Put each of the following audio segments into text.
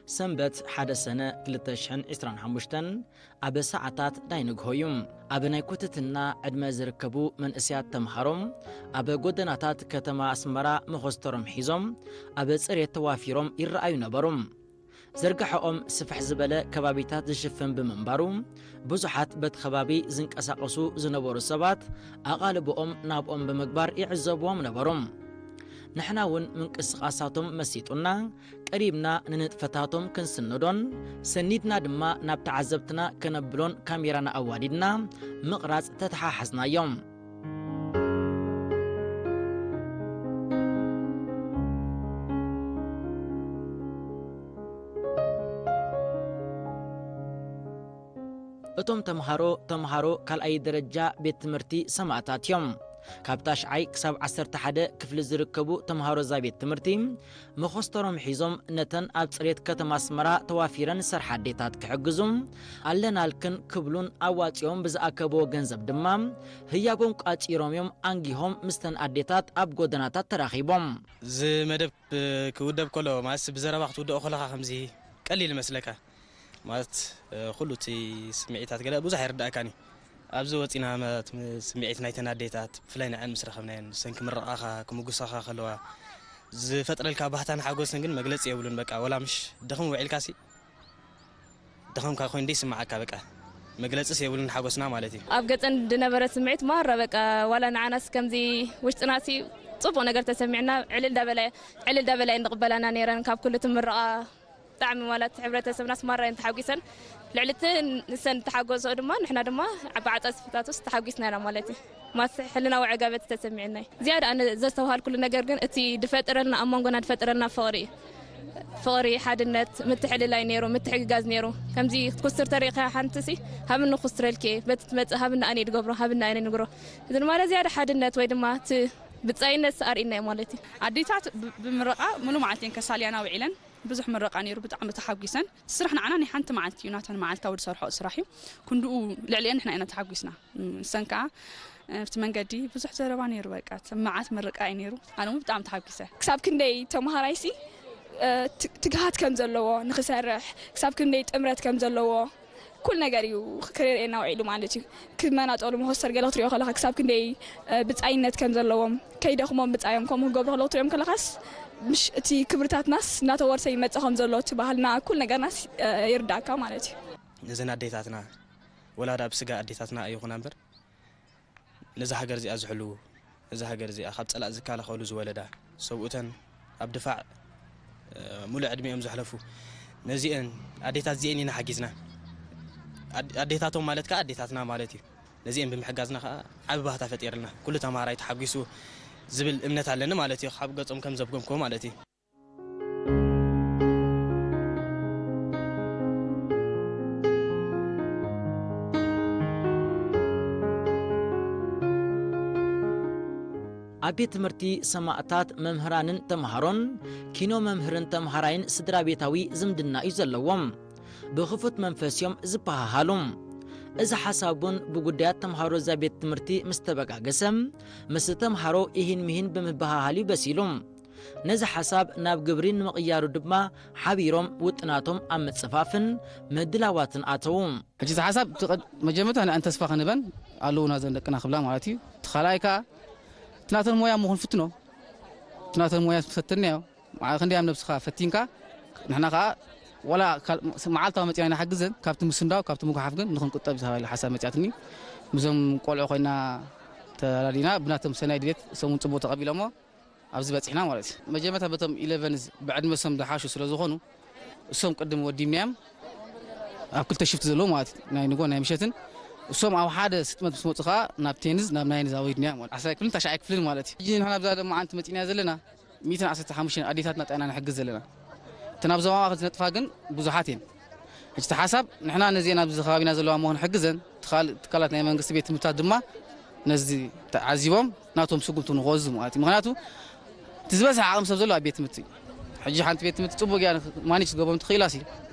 ሰንበት ሓደ ሰነ ክልተ ሽሕን ዕስራን ሓሙሽተን ኣብ ሰዓታት ናይ ንግሆ እዩ። ኣብ ናይ ኩትትና ዕድመ ዝርከቡ መንእሰያት ተምሃሮ ኣብ ጎደናታት ከተማ ኣስመራ መኾስተሮም ሒዞም ኣብ ጽሬት ተዋፊሮም ይረኣዩ ነበሩ። ዝርግሐኦም ስፍሕ ዝበለ ከባቢታት ዝሽፍን ብምንባሩ፣ ብዙሓት በቲ ከባቢ ዝንቀሳቐሱ ዝነበሩ ሰባት ኣቓልቦኦም ናብኦም ብምግባር ይዕዘብዎም ነበሩ። ንሕና እውን ምንቅስቓሳቶም መሲጡና፣ ቀሪብና ንንጥፈታቶም ክንስንዶን ሰኒድና ድማ ናብ ተዓዘብትና ከነብሎን ካሜራና ኣዋዲድና ምቕራጽ ተተሓሓዝናዮም። እቶም ተምሃሮ፣ ተምሃሮ ካልኣይ ደረጃ ቤት ትምህርቲ ሰማእታት እዮም። ካብ ታሽዓይ ክሳብ ዓሰርተ ሓደ ክፍሊ ዝርከቡ ተምሃሮ እዛ ቤት ትምህርቲ፣ መኾስተሮም ሒዞም ነተን ኣብ ጽሬት ከተማ ኣስመራ ተዋፊረን ዝሰርሓ ኣዴታት ክሕግዙ ኣለናልክን ክብሉን ኣዋጺኦም ብዝኣከብዎ ገንዘብ ድማ ህያቦም ቋጺሮም እዮም ኣንጊሆም ምስተን ኣዴታት ኣብ ጎደናታት ተራኺቦም። እዚ መደብ ክውደብ ከሎ፣ ማለት ብዘረባ ክትውደኦ ከለኻ ከምዚ ቀሊል ይመስለካ። ማለት፣ እ፣ ኩሉ እቲ ስምዒታት ገለ ብዙሕ ኣይርዳእካን እዩ። ኣብዚ ወጺና መ-፣ ስምዒት ናይተን ኣዴታት፣ ብፍላይ ንዐን ምስ ረኸብናየን፣ ንሰን ክምርቓኻ፣ ክምጉሳኻ ከለዋ ዝፈጥረልካ ባህታን ሓጎስን ግን መግለጺ የብሉን። በቃ፣ ወላ ምሽ ድኽም ውዒልካሲ፣ ድኽምካ ኮይኑ ደይስምዓካ፣ በቃ፣ መግለጽስ የብሉን ሓጎስና ማለት እዩ። ኣብ ገጸን ዝነበረ ስምዒት ማራ፣ በቃ፣ ዋላ ንዓናስ ከምዚ ውሽጥናሲ ጽቡቕ ነገር ተሰሚዕና፣ ዕልል ዳበላ፣ ዕልል ዳበላ እየን ዝቕበላና ነይረን። ካብ ኩሉ እቲ ምርቓ ብጣዕሚ፣ ማለት፣ ሕብረተሰብናስ ማራ እየን ተሓጒሰን። ልዕሊ እቲ ንሰን ተሓጎስኦ ድማ፣ ንሕና ድማ ዓቢ ዓጻጽፍታት ውስጥ ተሓጒስና ኢና ማለት እዩ። ማስ ሕልናዊ ዕጋበት ተሰሚዕና እዩ። ዝያዳ ኣነ ዘስተውሃልኩሉ ነገር ግን እቲ ዝፈጠረልና፣ ኣብ መንጎና ዝፈጠረልና ፍቕሪ እዩ። ፍቕሪ፣ ሓድነት፣ ምትሕልላይ ነይሩ፣ ምትሕግጋዝ ነይሩ። ከምዚ ክትኩስትር ተሪእካ ሓንትሲ፣ ሃብኒ ክኩስትረልኪ እየ፣ በቲ ትመጽእ ሃብኒ ኣነ ድገብሮ፣ ሃብኒ ኣነ ንግሮ። እዚ ድማ ዝያዳ ሓድነት ወይ ድማ እቲ ብጻይነት ኣርእና እዩ ማለት እዩ። ኣዴታት ብ-፣ ብምርቓ ሙሉ መዓልቲ እየን ከሳልያና ውዒለን። ብዙሕ ምረቓ ነይሩ፣ ብጣዕሚ ተሓጒሰን። እቲ ስራሕ ንዓና ናይ ሓንቲ መዓልቲ እዩ፣ ናተን መዓልታዊ ዝሰርሖ ስራሕ እዩ። ክንድኡ ልዕሊኤን ንሕና ኢና ተሓጒስና። ንሰን ከኣ፣ እ፣ ኣብቲ መንገዲ ብዙሕ ዘረባ ነይሩ፣ በቃ፣ እቲ መዓት ምርቃ እዩ ነይሩ። ኣነ እውን ብጣዕሚ ተሓጒሰ። ክሳብ ክንደይ ተምሃራይሲ፣ እ፣ ት-፣ ትግሃት ከም ዘለዎ ንኽሰርሕ፣ ክሳብ ክንደይ ጥምረት ከም ዘለዎ፣ ኩል ነገር እዩ ክርእየና ውዒሉ ማለት እዩ። ክመናጠሉ መኾስተር ገለ ክትሪኦ ከለኻ ክሳብ ክንደይ፣ እ፣ ብጻይነት ከም ዘለዎም፣ ከይደኽሞም ብጻዮም ከምኡ ክገብሩ ከለዉ ክትሪኦም ከለኻስ፣ ምሽ እቲ ክብርታትናስ እናተወርሰ ይመጽእ ከም ዘሎ፣ እቲ ባህልና፣ ኩል ነገርናስ፣ እ፣ ይርዳእካ ማለት እዩ። ነዘን ኣዴታትና፣ ወላ ዳ ብስጋ ኣዴታትና ኣይኹና እምበር፣ ነዛ ሃገር እዚኣ ዝሕልዉ፣ ነዛ ሃገር እዚኣ ካብ ጸላእ ዝከላኸሉ ዝወለዳ፣ ሰብኡተን ኣብ ድፋዕ፣ እ፣ ሙሉእ ዕድሚኦም ዘሕለፉ፣ ነዚኤን ኣዴታት እዚኤን ኢና ሓጊዝና። ኣድ-፣ ኣዴታቶም ማለት ከኣ ኣዴታትና ማለት እዩ። ነዚኤን ብምሕጋዝና ከኣ ዓቢ ባህታ ፈጢርልና። ኩሉ ተማሃራይ ተሓጒሱ ዝብል እምነት ኣለኒ ማለት እዩ። ካብ ገጾም ከም ዘብገምክዎ ማለት እዩ። ኣብ ቤት ትምህርቲ ሰማእታት መምህራንን ተምሃሮን፣ ኪኖ መምህርን ተምሃራይን ስድራ ቤታዊ ዝምድና እዩ ዘለዎም። ብኽፉት መንፈስ እዮም ዝበሃሃሉ። እዚ ሓሳብ እውን ብጉዳያት ተምሃሮ እዛ ቤት ትምህርቲ ምስ ተበጋገሰ፣ ምስ ተምሃሮ ኢሂን ምሂን ብምብሃሃል እዩ በሲሉ። ነዚ ሓሳብ ናብ ግብሪ ንምቕያሩ ድማ ሓቢሮም ውጥናቶም ኣብ ምጽፋፍን ምድላዋትን ኣተዉ። ሕጂ እቲ ሓሳብ እቲ ቀድ-፣ መጀመርታ ንኣን ተስፋ ክንበን ኣለዉና ዘን ደቅና ክብላ ማለት እዩ። እቲ ካልኣይ ከኣ እቲ ናተን ሞያ እሞ ክንፍትኖ። እቲ ናተን ሞያ ፈትንናዮ። መዓ-፣ ክንደይ ኣብ ነብስኻ ፈቲንካ፣ ንሕና ከኣ ዋላ ካል-፣ መዓልታዊ መጺና ኢና ንሓግዘን፣ ካብቲ ምስንዳው፣ ካብቲ ምጉሓፍ ግን ንኽንቁጠብ ዝተባህለ ሓሳብ መጺኣትኒ። ምስዞም ቆልዑ ኮይና ተራዲና፣ ብናቶም ሰናይ ድሌት፣ እሶም እውን ጽቡቕ ተቐቢሎሞ፣ ኣብዚ በጺሕና ማለት እዩ። መጀመርታ በቶም ኢለቨንስ ብዕድመ እሶም ዝሓሹ ስለ ዝኾኑ፣ እሶም ቅድም ወዲምናዮም፣ ኣብ ክልተ ሽፍት ዘለዉ ማለት እዩ። ናይ ንጎ ናይ ምሸትን፣ እሶም ኣብ ሓደ ስጥመት ምስ መጹ ከኣ ናብ ቴንዝ፣ ናብ ናይንዝ ኣወሪድናዮም ማለት እዩ። ዓሰርተ ክፍልን ታሽዓይ ክፍልን ማለት እዩ። ሕጂ ንሕና ኣብዛ ሎማዓንቲ መጺእና ዘለና፣ ሚእትን ዓሰርተ ሓሙሽተን ኣዴታትና ጥራይ ኢና ንሕግዝ ዘለና። እተን ኣብ ዞባ ማእከል ዝነጥፋ ግን ብዙሓት እየን። ሕጂ እቲ ሓሳብ ንሕና ነዚአን ኣብዚ ከባቢና ዘለዋ እሞ ክንሕግዘን፣ ትኻል-፣ ትካላት ናይ መንግስቲ ቤት ትምህርትታት ድማ ነዚ ተዓዚቦም ናቶም ስጉምቲ ንኽወስዱ ማለት እዩ። ምኽንያቱ እቲ ዝበዝሐ ዓቕሚ ሰብ ዘሎ ኣብ ቤት ትምህርቲ እዩ። ሕጂ ሓንቲ ቤት ትምህርቲ ጽቡቕ ጌራ ማኔጅ ክትገብሮም ትኽእላሲ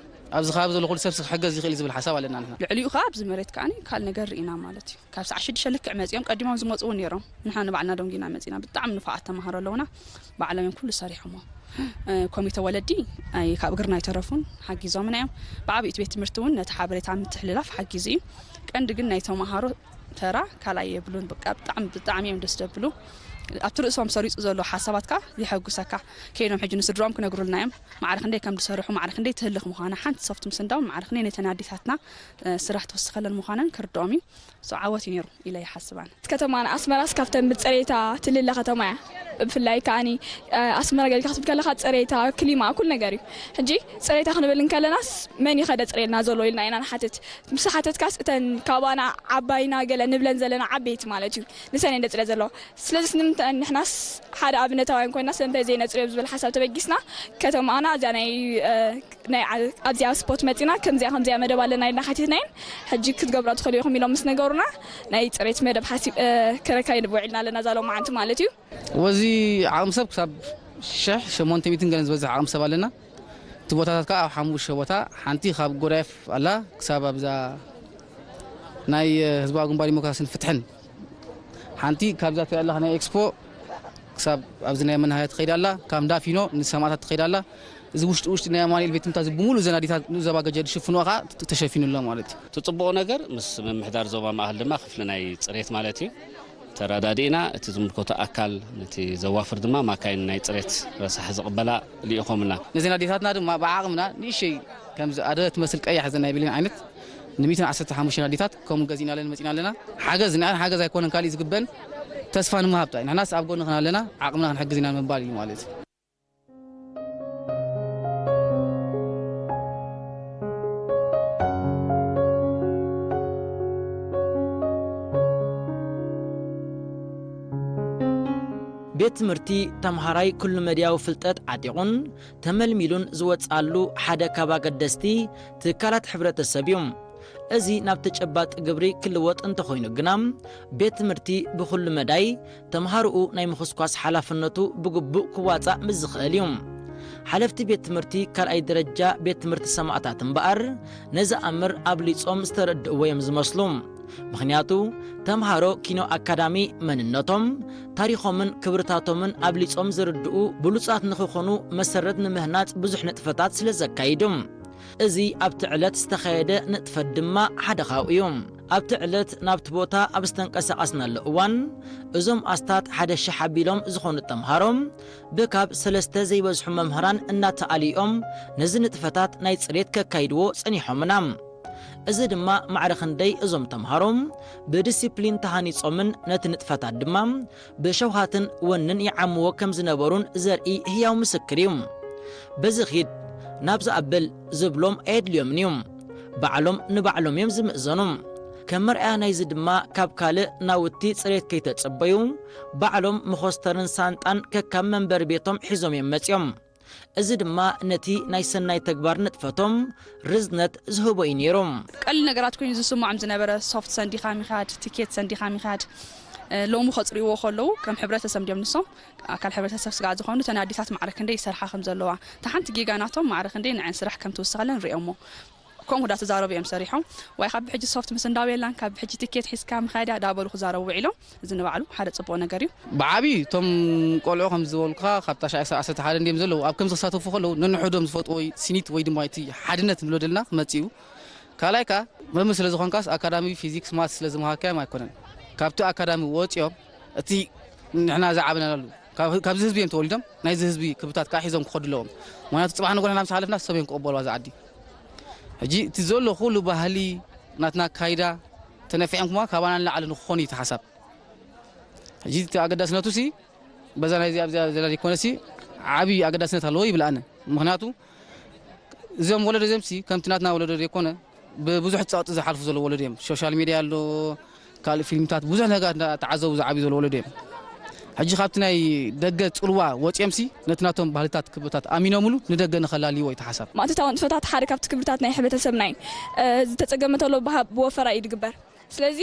ኣብዚ ከባቢ ዘሎ ኩሉ ሰብሲ ክሕገዝ ይኽእል እዩ ዝብል ሓሳብ ኣለና ንሕና። ልዕሊኡ ከኣ ኣብዚ መሬት ከኣ ካልእ ነገር ርኢና ማለት እዩ። ካብ ሰዓት ሽዱሽተ ልክዕ መጺኦም ቀዲሞም ዝመጹ እውን ነይሮም። ንሕና ንባዕልና ደንጊና መጺና። ብጣዕሚ ንፉዓት ተማሃሮ ኣለዉና። ባዕሎም እዮም ኩሉ ሰሪሖሞ። ኮሚተ ወለዲ ካብ እግርና ኣይተረፉን፣ ሓጊዞምና እዮም። ብዓብይኡ እቲ ቤት ትምህርቲ እውን ነቲ ሓበሬታ ምትሕልላፍ ሓጊዙ እዩ። ቀንዲ ግን ናይ ተምሃሮ ተራ ካልኣይ የብሉን። በቃ ብጣዕሚ ብጣዕሚ እዮም ደስ ደብሉ። ኣብቲ ርእሶም ሰሪፁ ዘሎ ሓሳባት ከዓ የሐጉሰካ። ከይኖም ሕጂ ንስድሮም ክነግሩልና እዮም። ማዕረ ክንደይ ከም ዝሰርሑ፣ ማዕረ ክንደይ ትህልኽ ምዃና፣ ሓንቲ ሶፍት ምስ እንዳዎም ማዕረ ክንደይ ነተን ኣዴታትና ስራሕ ትውስኸለን ምዃነን ክርድኦም እዩ። ዓወት እዩ ነይሩ ኢለ ይሓስብ ኣነ። ከተማና ኣስመራስ ካብተን ብፅሬታ ትልለ ከተማ እያ። ብፍላይ ከዓኒ ኣስመራ ገዲካ ክትብል ከለካ ፅሬታ፣ ክሊማ፣ ኩሉ ነገር እዩ። ሕጂ ፅሬታ ክንብል እንከለናስ መን እዩ ከደፅርየልና ዘሎ ኢልና ኢና ንሓትት። ምስ ሓተትካስ እተን ካባና ዓባይና ገለ ንብለን ዘለና ዓበይቲ ማለት እዩ፣ ንሰን እየን ደፅርያ ዘለዋ። ስለዚስ ንምንታይ ንሕናስ ሓደ ኣብነታውያን ኮይና ስለምንታይ ዘይነፅርዮ ዝብል ሓሳብ ተበጊስና፣ ከተማና እዚኣ ናይ ኣብዚኣ ስፖት መፂና ከምዚኣ ከምዚኣ መደብ ኣለና ኢልና ሓቲትናየን። ሕጂ ክትገብራ ትኽእሉ ኢኹም ኢሎም ምስ ነገሩና ናይ ፅሬት መደብ ሓሲብ ክረካይድ ውዒልና ኣለና እዛ ሎማዓንቲ ማለት እዩ። ወዚ ዓቕሚ ሰብ ክሳብ ሽሕ ሸሞንተ ሚእትን ገለን ዝበዝሕ ዓቕሚ ሰብ ኣለና። እቲ ቦታታት ከዓ ኣብ ሓሙሽተ ቦታ፣ ሓንቲ ካብ ጎዳይፍ ኣላ ክሳብ ኣብዛ ናይ ህዝባዊ ግንባር ዲሞክራሲን ፍትሕን፣ ሓንቲ ካብዛ ትሪኣ ኣለኻ ናይ ኤክስፖ ክሳብ ኣብዚ ናይ መናሃያ ትኸይድ ኣላ፣ ካብ እንዳፊኖ ንሰማእታት ትኸይድ ኣላ። እዚ ውሽጢ ውሽጢ ናይ ኣማኑኤል ቤት ትምህርታ እዚ ብምሉእ እዘን ኣዴታት ንዞባ ገጀ ዝሽፍንኦ ከዓ ተሸፊኑ ኣሎ ማለት እዩ። እቲ ጽቡቕ ነገር ምስ ምምሕዳር ዞባ ማእኸል ድማ ክፍሊ ናይ ጽሬት ማለት እዩ ተረዳዲእና፣ እቲ ዝምልከቶ ኣካል ነቲ ዘዋፍር ድማ ማካይን ናይ ጽሬት ረሳሕ ዝቕበላ ልኢኾምና። ነዘን ኣዴታትና ድማ ብዓቕምና ንእሽተይ ከምዚ ኣደ ትመስል ቀያሕ ዘን ናይ ብሌን ዓይነት ን ሚእትን ዓሰርተ ሓሙሽተ ኣዴታት ከምኡ ገዚእናለን መጺና ኣለና። ሓገዝ ንዓን ሓገዝ ኣይኮነን ካልእ ዝግበን ተስፋ ንምሃብ ጥራይ። ንሕናስ ኣብ ጎንኽን ኣለና፣ ዓቕምና ክንሕግዝ ኢና ንምባል እዩ ማለት እዩ። ቤት ትምህርቲ ተምሃራይ ኩሉ መድያዊ ፍልጠት ዓጢቑን ተመልሚሉን ዝወጽኣሉ ሓደ ካብ ኣገደስቲ ትካላት ሕብረተሰብ እዩ። እዚ ናብ ተጨባጢ ግብሪ ክልወጥ እንተኾይኑ ግና፣ ቤት ትምህርቲ ብኹሉ መዳይ ተምሃሮኡ ናይ ምኹስኳስ ሓላፍነቱ ብግቡእ ክዋጻእ ምስ ዝኽእል እዩ። ሓለፍቲ ቤት ትምህርቲ ካልኣይ ደረጃ ቤት ትምህርቲ ሰማእታት እምበኣር፣ ነዚ ኣምር ኣብሊጾም ዝተረድእዎ እዮም ዝመስሉ። ምኽንያቱ፣ ተምሃሮ ኪኖ ኣካዳሚ መንነቶም፣ ታሪኾምን ክብርታቶምን ኣብሊጾም ዝርድኡ ብሉጻት ንኽኾኑ መሰረት ንምህናጽ ብዙሕ ንጥፈታት ስለ ዘካይዱ። እዚ ኣብቲ ዕለት ዝተኻየደ ንጥፈት ድማ ሓደ ካብኡ እዩ። ኣብቲ ዕለት ናብቲ ቦታ ኣብ ዝተንቀሳቐስናሉ እዋን፣ እዞም ኣስታት ሓደ ሽሕ ኣቢሎም ዝኾኑ ተምሃሮ ብካብ ሰለስተ ዘይበዝሑ መምህራን እናተኣልዩኦም ነዚ ንጥፈታት ናይ ጽሬት ከካይድዎ ጸኒሖምና። እዚ ድማ ማዕረ ክንደይ እዞም ተምሃሮ ብዲሲፕሊን ተሃኒጾምን ነቲ ንጥፈታት ድማ ብሸውሃትን ወንን ይዓምዎ ከም ዝነበሩን ዘርኢ ህያው ምስክር እዩ። በዚ ኺድ፣ ናብዚ ኣብል ዝብሎም ኣየድልዮምን እዩ። ባዕሎም ንባዕሎም እዮም ዝምእዘኑ። ከም መርኣያ ናይዚ ድማ ካብ ካልእ ናውቲ ጽሬት ከይተጸበዩ፣ ባዕሎም መኾስተርን ሳንጣን ከካብ መንበሪ ቤቶም ሒዞም እዮም መጺኦም። እዚ ድማ ነቲ ናይ ሰናይ ተግባር ንጥፈቶም ርዝነት ዝህቦ እዩ ነይሩ። ቀሊል ነገራት ኮይኑ ዝስምዖም ዝነበረ ሶፍት ሰንዲኻ ምኻድ፣ ቲኬት ሰንዲኻ ምኻድ፣ እ፣ ሎሚ ከጽርይዎ ከለዉ ከም ሕብረተሰብ እንዲዮም ንሶም ኣካል ሕብረተሰብ ስጋዕ ዝኾኑ እተን ኣዴታት ማዕረ ክንደይ ይሰርሓ ከም ዘለዋ፣ እታ ሓንቲ ጌጋ ናቶም ማዕረ ክንደይ ንዐን ስራሕ ከም ትውስኸለን ርእዮሞ። ከምኡ ዳ ተዛረቡ እዮም ሰሪሖም። ዋይ ካብ ብሕጂ ሶፍት ምስ እንዳው የላን፣ ካብ ብሕጂ ቲኬት ሒዝካ ምኻድ እያ ዳበሉ ክዛረቡ ውዒሎም። እዚ ንባዕሉ ሓደ ጽቡቕ ነገር እዩ። ብዓቢ እቶም ቆልዑ ከም ዝበልኩኻ ካብ ታሽዓይ ክሳብ ዓሰርተ ሓደ እንድዮም ዘለዉ ኣብ ከምዚ ክሳተፉ ከለዉ ነንሕዶም ዝፈጥዎ ወይ ስኒት ወይ ድማ እቲ ሓድነት ንብሎ ደልና ክመጽእ እዩ። ካልኣይ ከኣ መምህር ስለ ዝኾንካስ ኣካዳሚ ፊዚክስ ማትስ ስለ ዝመሃርካዮም ኣይኮነን። ካብቲ ኣካዳሚ ወጺኦም እቲ ንሕና ዝዓበናሉ ካብ- ካብዚ ህዝቢ እዮም ተወሊዶም ናይዚ ህዝቢ ክብታት ከኣ ሒዞም ክኸዱ ኣለዎም። ምክንያቱ ጽባሕ ንጎ ንሕና ምስ ሓለፍና ሰብ እዮም ክቕበልዋ እዚ ዓዲ። ሕጂ እቲ ዘሎ ኩሉ ባህሊ ናትና ኣካይዳ ተነፊዖም ክማ ካባና ንላዕሊ ንክኾኑ እዩ እቲ ሓሳብ። ሕጂ እቲ ኣገዳስነቱ ሲ በዛ ናይዚ ኣብዚኣ ዘላ ዘይኮነሲ ዓብዪ ኣገዳስነት ኣለዎ ይብል ኣነ። ምክንያቱ እዞም ወለዶ እዚኦም ሲ ከምቲ ናትና ወለዶ ዘይኮነ ብብዙሕ ጸቕጢ ዝሓልፉ ዘለዉ ወለዶ እዮም። ሶሻል ሚድያ ኣሎ፣ ካልእ ፊልምታት ብዙሕ ነገራት እንዳተዓዘቡ ዝዓብዩ ዘለዉ ወለዶ እዮም። ሕጂ ካብቲ ናይ ደገ ጽልዋ ወጺኦም ሲ ነቲ ናቶም ባህልታት ክብርታት ኣሚኖምሉ ንደገ ንኸላልይዎ እዩ እቲ ሓሳብ። ማእቶታዊ ንጥፈታት ሓደ ካብቲ ክብርታት ናይ ሕብረተሰብና እዩ። ዝተጸገመ ተሎ ብሃ- ብወፈራ እዩ ዝግበር። ስለዚ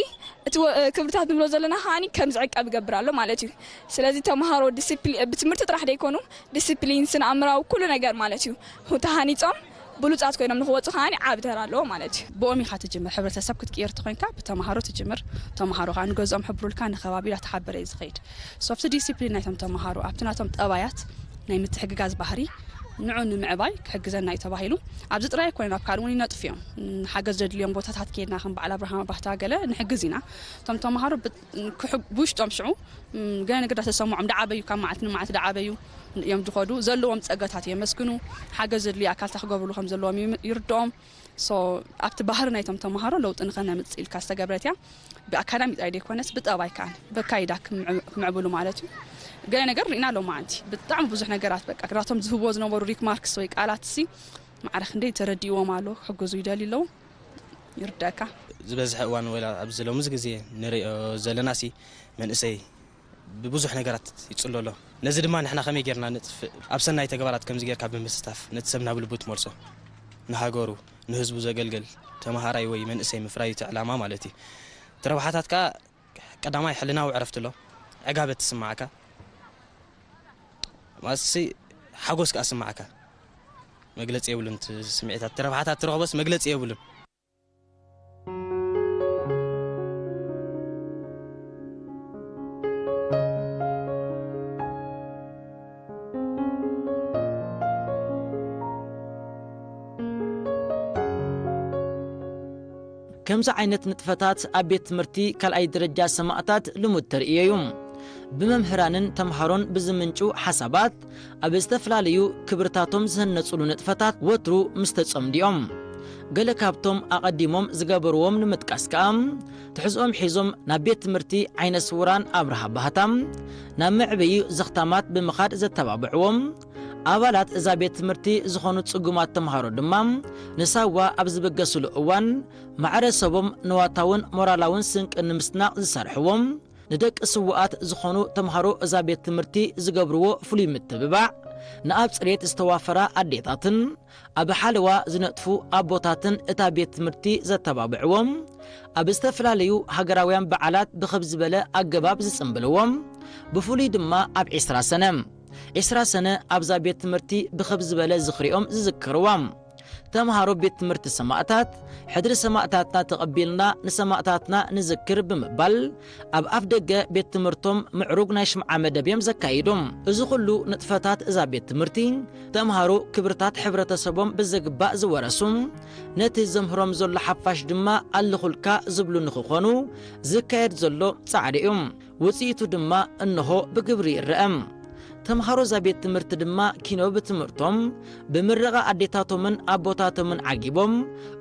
እቲ ወ- ክብርታት ንብሎ ዘለና ከዓኒ ከም ዝዕቀብ ይገብር ኣሎ ማለት እዩ። ስለዚ ተምሃሮ ዲሲፕሊ- ብትምህርቲ ጥራሕ ዘይኮኑ ዲሲፕሊን፣ ስነ ኣእምራዊ ኩሉ ነገር ማለት እዩ ተሃኒጾም ብሉጻት ኮይኖም ንክወጹ ከዓኒ ዓቢ ተራ ኣለዎ ማለት እዩ። ብኦም ኢኻ ትጅምር። ሕብረተሰብ ክትቅይር ተኾይንካ ብተምሃሮ ትጅምር። ተምሃሮ ከዓ ንገዝኦም ሕብሩልካ ንከባቢ እንዳተሓበረ እዩ ዝኸይድ። ሶፍቲ ዲሲፕሊን ናይቶም ተምሃሮ ኣብቲ ናቶም ጠባያት ናይ ምትሕግጋዝ ባህሪ ንዑ ንምዕባይ ክሕግዘና እዩ ተባሂሉ። ኣብዚ ጥራይ ኣይኮነን፣ ኣብ ካልእ እውን ይነጥፉ እዮም። ሓገዝ ዘድልዮም ቦታታት ከይድና ከም በዓል ኣብርሃም ኣባህታ ገለ ንሕግዝ ኢና። እቶም ተምሃሮ ብ- ክሕግ- ብውሽጦም ሽዑ ገለ ነገር እንዳተሰምዖም፣ ዳዓበዩ፣ ካብ መዓልቲ ንመዓልቲ ዳዓበዩ እዮም ዝኸዱ። ዘለዎም ጸጋታት የመስግኑ። ሓገዝ ዘድልዩ ኣካልታ ክገብርሉ ከም ዘለዎም ይም- ይርድኦም። ሶ ኣብቲ ባህሪ ናይቶም ተምሃሮ ለውጢ ንኸነምጽእ ኢልካ ዝተገብረት እያ። ብኣካዳሚ ጥራይ ዘይኮነስ ብጠባይ ከኣ በካይዳ ክምዕ- ክምዕብሉ ማለት እዩ። ገለ ነገር ርኢና ሎማዓንቲ ብጣዕሚ ብዙሕ ነገራት፣ በቃ፣ ግራቶም ዝህብዎ ዝነበሩ ሪክማርክስ ወይ ቃላት ሲ ማዕረ ክንደይ ተረዲእዎም ኣሎ፣ ክሕግዙ ይደልዩ ኣለዉ። ይርዳካ። ዝበዝሐ እዋን ወላ ኣብዚ ሎምዚ ግዜ ንሪኦ ዘለና ሲ መንእሰይ ብብዙሕ ነገራት ይጽሎ ኣሎ። ነዚ ድማ ንሕና ከመይ ጌርና ንጥፍእ? ኣብ ሰናይ ተግባራት ከምዚ ጌርካ ብምስታፍ ነቲ ሰብ ናብ ልቡ ትመልሶ። ንሃገሩ፣ ንህዝቡ ዘገልግል ተምሃራይ ወይ መንእሰይ ምፍራይ እቲ ዕላማ ማለት እዩ። እቲ ረብሓታት ከኣ ቀዳማይ ሕልናዊ ዕረፍቲ ኣሎ። ዕጋበት ትስምዓካ። ማለትሲ ሓጎስ ከኣ ስምዓካ። መግለጺ የብሉን እቲ ስምዒታት። እቲ ረብሓታት ትረኽቦስ መግለጺ የብሉን። ከምዚ ዓይነት ንጥፈታት ኣብ ቤት ትምህርቲ ካልኣይ ደረጃ ሰማእታት ልሙድ ተርእዮ እዩ። ብመምህራንን ተምሃሮን ብዝምንጩ ሓሳባት፣ ኣብ ዝተፈላለዩ ክብርታቶም ዝህነጹሉ ንጥፈታት ወትሩ ምስ ተጸምዱ እዮም። ገለ ካብቶም ኣቐዲሞም ዝገበርዎም ንምጥቃስ ከኣ፣ ትሕዝኦም ሒዞም ናብ ቤት ትምህርቲ ዓይነ ስውራን ኣብርሃ ባህታ፣ ናብ መዕበዩ ዘኽታማት ብምኻድ ዘተባብዕዎም፣ ኣባላት እዛ ቤት ትምህርቲ ዝኾኑ ጽጉማት ተምሃሮ ድማ ንሳዋ ኣብ ዝብገስሉ እዋን ማዕረ ሰቦም ንዋታውን ሞራላውን ስንቂ ንምስናቕ ዝሰርሕዎም፣ ንደቂ ስዉኣት ዝኾኑ ተምሃሮ እዛ ቤት ትምህርቲ ዝገብርዎ ፍሉይ ምትብባዕ፣ ንኣብ ጽሬት ዝተዋፈራ ኣዴታትን ኣብ ሓለዋ ዝነጥፉ ኣቦታትን እታ ቤት ትምህርቲ ዘተባብዕዎም፣ ኣብ ዝተፈላለዩ ሃገራውያን በዓላት ብኽብ ዝበለ ኣገባብ ዝጽምብልዎም፣ ብፍሉይ ድማ ኣብ ዕስራ ሰነ፣ ዕስራ ሰነ ኣብዛ ቤት ትምህርቲ ብኽብ ዝበለ ዝኽሪኦም ዝዝክርዋ። ተምሃሮ ቤት ትምህርቲ ሰማእታት፣ ሕድሪ ሰማእታትና ተቐቢልና ንሰማእታትና ንዝክር ብምባል፣ ኣብ ኣፍ ደገ ቤት ትምህርቶም ምዕሩግ ናይ ሽምዓ መደብ እዮም ዘካይዱ። እዚ ኩሉ ንጥፈታት እዛ ቤት ትምህርቲ፣ ተምሃሮ ክብርታት ሕብረተሰቦም ብዝግባእ ዝወረሱ፣ ነቲ ዘምህሮም ዘሎ ሓፋሽ ድማ ኣለኹልካ ዝብሉ ንኽኾኑ ዝካየድ ዘሎ ጻዕሪ እዩ። ውጽኢቱ ድማ እንሆ ብግብሪ ይረአ። ተምሃሮ እዛ ቤት ትምህርቲ ድማ ኪኖ ብትምህርቶም፣ ብምረቓ ኣዴታቶምን ኣቦታቶምን ዓጊቦም